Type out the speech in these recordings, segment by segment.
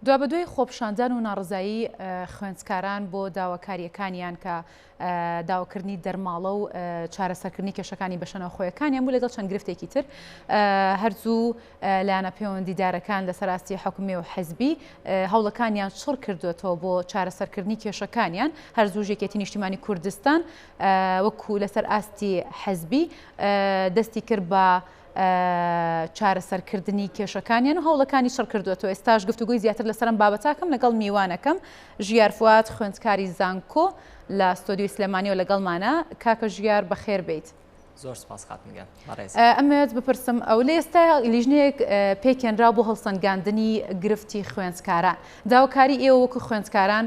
دوابەدوای خۆپیشاندان و ناڕەزایی خوێندکاران بۆ داواکارییەکانیان کە داواکردنی دەرماڵە و چارەسەرکردنی کێشەکانی بەشەناوخۆیەکانیان بوو لەگەڵ چەند گرفتێکی تر هەرزوو لایەنە پەیوەندیدارەکان لەسەر ئاستی حکومی و حزبی هەوڵەکانیان چڕ کردوێتەوە بۆ چارەسەرکردنی کێشەکانیان هەرزوو یەکێتی نیشتیمانی کوردستان وەکو لەسەر ئاستی حزبی دەستی کرد بە چارەسەرکردنی کێشەکانیان و هەوڵەکانی چڕ کردووەتەوە. ئێستاش گفتوگۆی زیاتر لەسەر ئەم بابەتاکەم لەگەڵ میوانەکەم ژیار فواد خوێندکاری زانکۆ لە ستۆدیۆی سلێمانیەوە لەگەڵمانە. کاکە ژیار بەخێر بێیت. زۆر سپاس خاتون گیان بەڕێز. ئەمەوێت بپرسم ئەو لە ئێستا لیژنەیەک پێکهێنراو بۆ هەڵسەنگاندنی گرفتی خوێندکاران داواکاری ئێوە وەکو خوێندکاران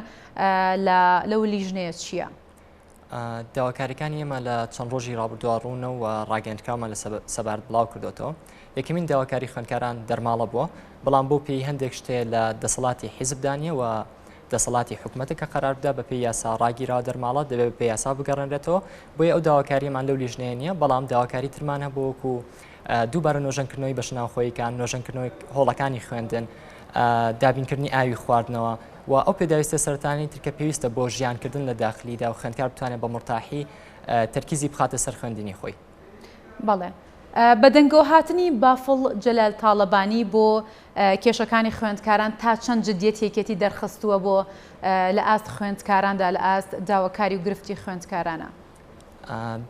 لە لەو لیژنەیە چییە؟ داواکاریەکانی ئێمە لە چەند ڕۆژی ڕابردووە ڕوونە و ڕاگەندکراومان لە سەبارەت بڵاو کردوێتەوە. یەکەمین داواکاری خوێندکاران دەرماڵە بووە، بەڵام بۆ پێی هەندێک شتێ لە دەسەڵاتی حیزبدا نییە و دەسەڵاتی حکومەتە کە قەرار بدا بە پێی یاسا ڕاگیراوە دەرماڵە دەبێت بە پێی یاسا بگەڕێنرێتەوە. بۆیە ئەو داواکاریەمان لەو لیژنەیە نییە، بەڵام داواکاری ترمان هەبوو وەکو دووبارە نۆژەنکردنەوەی بەشە ناوخۆییەکان، نۆژەنکردنەوەی هۆڵەکانی خوێندن، دابینکردنی ئاوی خواردنەوە و ئەو پێداویستە سەرەتانەی تر کە پێویستە بۆ ژیانکردن لە داخلیدا و خوێندکار بتوانێت بە مورتاحی تەرکیزی بخاتە سەر خوێندنی خۆی. بەڵێ. بەدەنگەوەهاتنی بافڵ جەلال تاڵەبانی بۆ کێشەکانی خوێندکاران تا چەند جدیەتی یەکێتی دەرخستووە بۆ لە ئاست خوێندکاراندا، لە ئاست داواکاری و گرفتی خوێندکارانە؟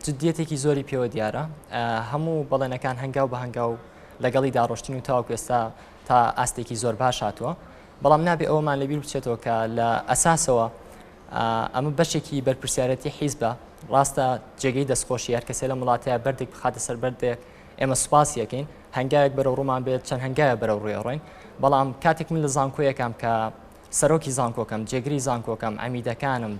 جدیەتێکی زۆری پێوە دیارە. هەموو بەڵێنەکان هەنگاو بە هەنگاو لەگەڵیدا ڕۆشتن و تاوەکو ئێستا تا ئاستێکی زۆر باش هاتووە. بەڵام نابێ ئەوەمان لەبیر بچێتەوە کە لە ئەساسەوە ئەمە بەشێکی بەرپرسیارەتی حیزبە. ڕاستە جێگەی دەستخۆشی هەر کەسێ لەم وڵاتەیە بەردێک بخاتە سەر بەردێک ئێمە سوپاسی ئەکەین، هەنگاوێک بەرەو ڕوومان بێت چەند هەنگاوێ بەرەو ڕووی ئەڕۆین. بەڵام کاتێک من لە زانکۆیەکام کە سەرۆکی زانکۆکەم، جێگری زانکۆکەم، عەمیدەکانم،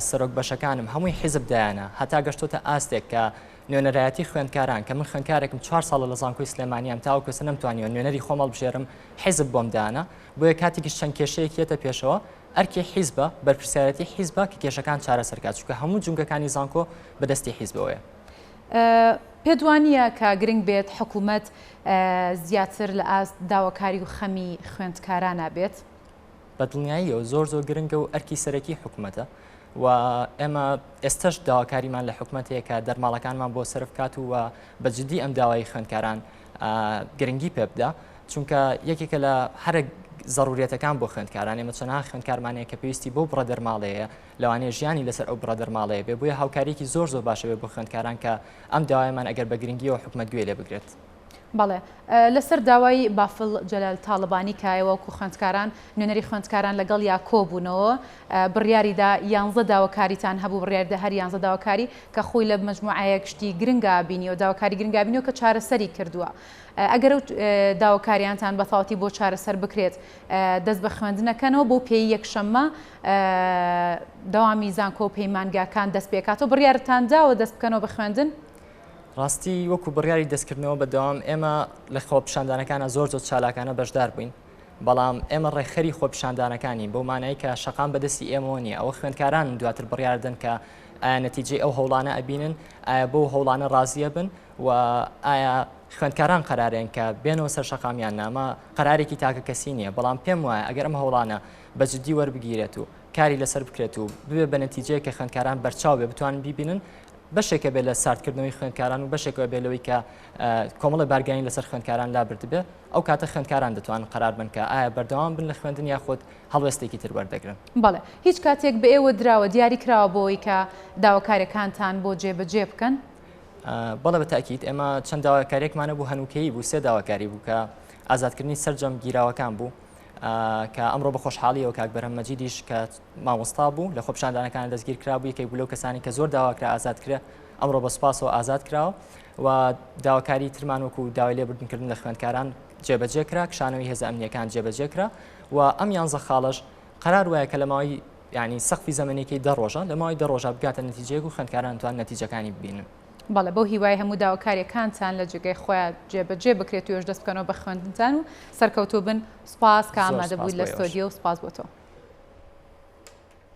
سەرۆک بەشەکانم هەمووی حیزب دایانە هەتا گەشتۆتە ئاستێک کە نوێنەرایەتی خوێندکاران کە من خوێندکارێکم چوار ساڵە لە زانکۆی سلێمانیام تاوەکو ئێستا نەمتوانیوە نوێنەری خۆم هەڵبژێرم حیزب بۆم دانا بۆیە کاتێکیش چەند کێشەیەک یەتە پێشەوە ئەرکی حیزبە بەرپرسیارەتی حیزبە کە کێشەکان چارەسەر کات چونکە هەموو جومگەکانی زانکۆ بەدەستی حیزبەوەیە. پێت وانییە کە گرنگ بێت حکوومەت زیاتر لە ئاست داواکاری و خەمی خوێندکارانا بێت؟ بە دڵنیاییەوە زۆر زۆر گرنگە و ئەرکی سەرەکی حکومەتە و ئێمە ئێستش داواکاریمان لە حکومەت هەیە کە دەرماڵەکانمان بۆ سەرف کات و بە جدی ئەم داوای خوێندکاران گرنگی پێ بدا چونکە یەکێکە لە هەرە زەڕوریەتەکان بۆ خوێندکاران ئێمە چەندها خوێندکارمان هەیە کە پێویستی بەو بڕە دەرماڵەیە لەوانەیە ژیانی لەسەر ئەو بڕە دەرماڵەیە بێ بۆیە هاوکاریکی زۆر زۆر باشە بێ بۆ خوێندکاران کە ئەم داوایەمان ئەگەر بە گرنگیەوە حکومەت گوێ لێ بگرێت. بەڵێ لەسەر داوای بافڵ جەلال تاڵەبانی کە ئێوە وەکو خوێندکاران نوێنەری خوێندکاران لەگەڵیا کۆبوونەوە بڕیاریدا یانزە داواکاریتان هەبوو بڕیاریدا هەر یانزە داواکاری کە خۆی لە مەجموعەیەک شتی گرنگا بینیوە داواکاری گرنگا بینیوە کە چارەسەری کردووە ئەگەر ئەو داواکاریانتان بە تەواوەتی بۆ چارەسەر بکرێت دەست بە خوێندنەکەنەوە بۆ پێی یەکشەممە دەوامی زانکۆ و پەیمانگاکان دەست پێکاتەوە بڕیارتان داوە دەست بکەنەوە بە خوێندن؟ ڕاستی وەکو بڕیاری دەستکردنەوە بە دەوام ئێمە لە خۆپیشاندانەکانە زۆر زۆر چالاکانە بەشدار بووین بەڵام ئێمە ڕێکخەری خۆپیشاندانەکانین بەو مانای کە شەقام بەدەستی ئێمەوە نییە ئەوە خوێندکاران دواتر بڕیار دەن کە ئایا نەتیجەی ئەو هەوڵانە ئەبینن ئایا بەو هەوڵانە ڕازیە بن و ئایا خوێندکاران قەرارێن کە بێنەوە سەر شەقام یان نا ئەمە قەرارێکی تاکە کەسی نییە بەڵام پێم وایە ئەگەر ئەم هەوڵانە بە جدی وەربگیرێت و کاری لەسەر بکرێت و ببێ بە نەتیجەیەک کە خوێندکاران بەرچاو بێ بتوانن بیبینن بەشێکە بێ لە ساردکردنەوەی خوێندکاران و بەشێکەوە بێ لەوەی کە کۆمەڵی بارگانی لەسەر خوێندکاران لابردبێ ئەو کاتە خوێندکاران دەتوانن قەرار بن کە ئایا بەردەوام بن لە خوێندن یاخود هەڵوێستێکی تر وەردەگرن. بەڵێ هیچ کاتێک بە ئێوە دراوە دیاری کراوە بۆ ئەوەی کە داواکاریەکانتان بۆ جێبەجێ بکەن؟ بەڵێ بە تاکید ئێمە چەند داواکاریەکمان هەبوو هەنووکەیی بوو سێ داواکاری بوو کە ئازادکردنی سەرجەم گیراوەکان بوو کە ئەمڕۆ بە خۆشحاڵیەوە کاک بەرهەم مەجیدیش کە مامۆستا بوو لە خۆپیشاندانەکان دەستگیر کرابوو یەکێک بوو لەو کەسانی کە زۆر داواکرا ئازاد کرێ ئەمڕۆ بە سوپاسەوە ئازاد کراوە و داواکاری ترمان وەکو داوای لێبوردنکردن لە خوێندکاران جێبەجێ کرا کشانەوەی هێزە ئەمنیەکان جێبەجێ کرا و ئەم یانزە خاڵەش قەرار وایە کە لە ماوەی یعنی سەقفی زەمەنێکی دە ڕۆژە لە ماوەی دە ڕۆژە بگاتە نەتیجەیەک و خوێندکاران توان نەتیجەکانی ببینن. بەڵێ بەو هیوای هەموو داواکاریەکانتان لە جێگای خۆیان جێبەجێ بکرێت و ئێوەش دەست بکەنەوە بە خوێندنتان و سەرکەوتوو بن. سوپاس کە زۆر ئامادە سوپاس بوویت بۆ لە ئێوەش. ستۆدیۆ سوپاس بۆ تۆ.